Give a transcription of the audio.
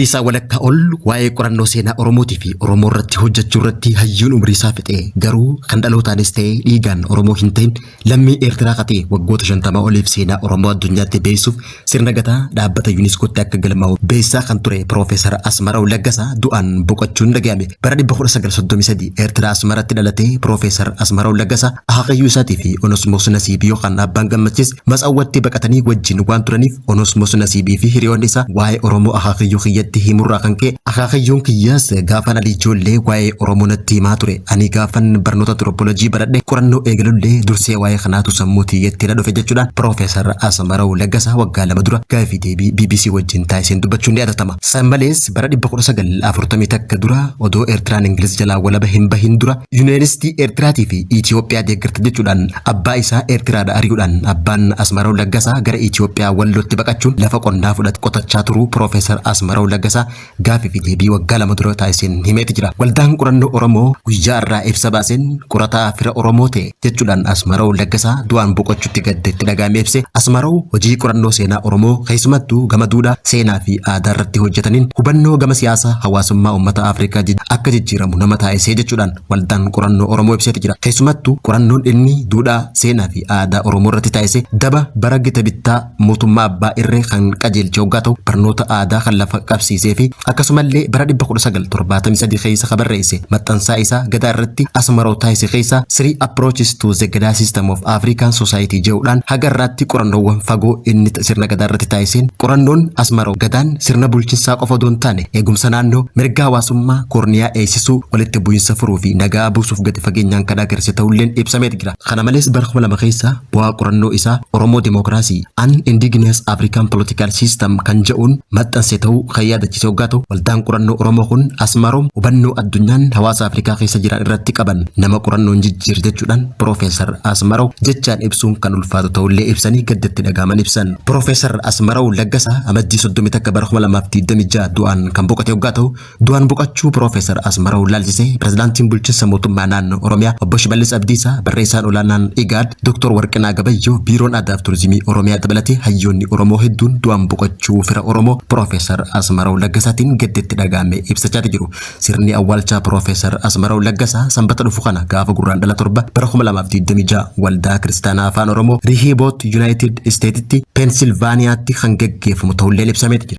Isaa walakkaa ol waa'ee qorannoo seenaa Oromootii fi Oromoo irratti hojjechuu irratti hayyuun umrii isaa fixe, garuu kan dhalootaanis ta'e dhiigaan Oromoo hin ta'in, lammii Eertiraa katee waggoota 50 oliif seenaa Oromoo addunyaatti beeksisuuf sirna Gadaa dhaabbata UNESCOtti akka galmaa'u beeksisaa kan ture Piroofeesar Asmaraw Laggasaa du'aan boqochuun dhaga'ame. Bara 1933 Eertiraa Asmaratti dhalatee Piroofeesar Asmaraw Laggasaa akaakayyuu isaatii fi Onosmoos Nasiibii yookaan Abbaan Gammachiis Matsawwatti baqatanii wajjin waan turaniif, Onosmoos Nasiibii fi hiriyoonni isaa waa'ee Oromoo akaakayyuu kiyyatti himurraa kan ka'e, akaakayyuun kiyyaas gaafan ani ijoollee waa'ee Oromoo natti himaa ture. Ani gaafan barnoota antiroopoolojii baradhe qorannoo eegalullee dursee waa'ee kanaatu sammuu tiyyatti na dhufe jechuudhaan Piroofeesar Asmaraw Laggasaa waggaa 2 dura gaaffii deebii BBC wajjin taasiseen dubbachuun ni yaadatama. San malees bara 1941 dura odoo Eertiraan Ingiliz jalaa walaba hin bahin dura Yuuniyaanistii Eertiraatii fi Itiyoophiyaa deeggarta jechuudhaan abbaa isaa Eertiraadha ari'uudhaan abbaan Asmaraw Laggasaa gara Itiyoophiyaa Wallootti baqachuun lafa qonnaa fudhate qotachaa turuu Piroofeesar Asmaraw Laggasaa gaaffii fi deebii waggaa 2 dura taasiseen himeeti jira. Waldaan Qorannoo Oromoo guyyaa irraa ibsa baaseen qorataa fira Oromoo ta'e jechuudhaan Asmaraw Laggasaa du'aan boqochuutti gadda itti dhaga'ame ibse. Asmaraw hojii qorannoo seenaa Oromoo keessumattuu gama duudhaa, seenaa fi aadaa irratti hojjetaniin hubannoo gama siyaasa hawaasummaa uummata Afrikaa akka jijjiiramu nama taasisee jechuudhaan Waldaan Qorannoo Oromoo ibseeti jira. Keessumattuu qorannoon inni duudhaa, seenaa fi aadaa Oromoo irratti taasise daba bara gita bittaa mootummaa abbaa irree kan qajeelche hoggaa ta'u, barnoota aadaa kan lafa qabsiisee fi akkasumallee bara 1973 keessa kan barreesse maxxansaa isaa Gadaa irratti Asmaroo taasise keessaa Three Approaches to the Gadaa System of African Society jedhuudhaan haga irraatti qorannoowwan fagoo inni sirna Gadaa irratti taasiseen, qorannoon Asmaroo Gadaan sirna bulchinsaa qofa odoo hin taane eegumsa naannoo, mirga hawaasummaa, koorniyaa eegsisuu, walitti bu'iinsa furuu fi nagaa buusuuf gadi fageenyaan kan agarsiise ta'ulleen ibsameeti jira. Kana malees bara 2000 keessa bu'aa qorannoo isaa Oromoo Democracy, An Indigenous African Political System kan jedhuun maxxanse ta'uu kan yaadachiise hoggaa ta'u, Waldaan Qorannoo Oromoo kun Asmaroom hubannoo addunyaan hawaasa Afrikaa keessa jiran irratti qaban nama qorannoon jijjiire jechuudhaan Piroofeesar Asmaraw jechaan ibsuun kan ulfaatu ta'ullee ibsanii gadda itti dhaga'aman ibsan. Piroofeesar Asmaraw Laggasaa Amajjii 31 bara 2026 du'aan kan boqote hoggaa ta'u, Du'aan boqachuu Piroofeesar Asmaraw ilaalchisee Pirezidaantiin Bulchinsa Mootummaa Naannoo Oromiyaa Obbo Shimallis Abdiisaa, Barreessaan Olaanaan IGAD Doktor Warqinaa Gabayyoo, Biiroon Aadaa fi Turizimii Oromiyaa dabalatee hayyoonni Oromoo hedduun du'aan boqachuu fira Oromoo Piroofeesar Asmaraw Laggasaatiin gadda itti dhaga'ame ibsachaati jiru. Sirni awwaalchaa Piroofeesar Asmaraw Laggasaa Sanbata dhufu kana gaafa Gurraandhala 7 bara 2026 Waldaa Kiristaanaa Afaan Oromoo Rihiiboot Yunaayitid Isteetitti Peensilvaaniyaatti kan geggeeffamu ta'ulleen ibsameeti jira.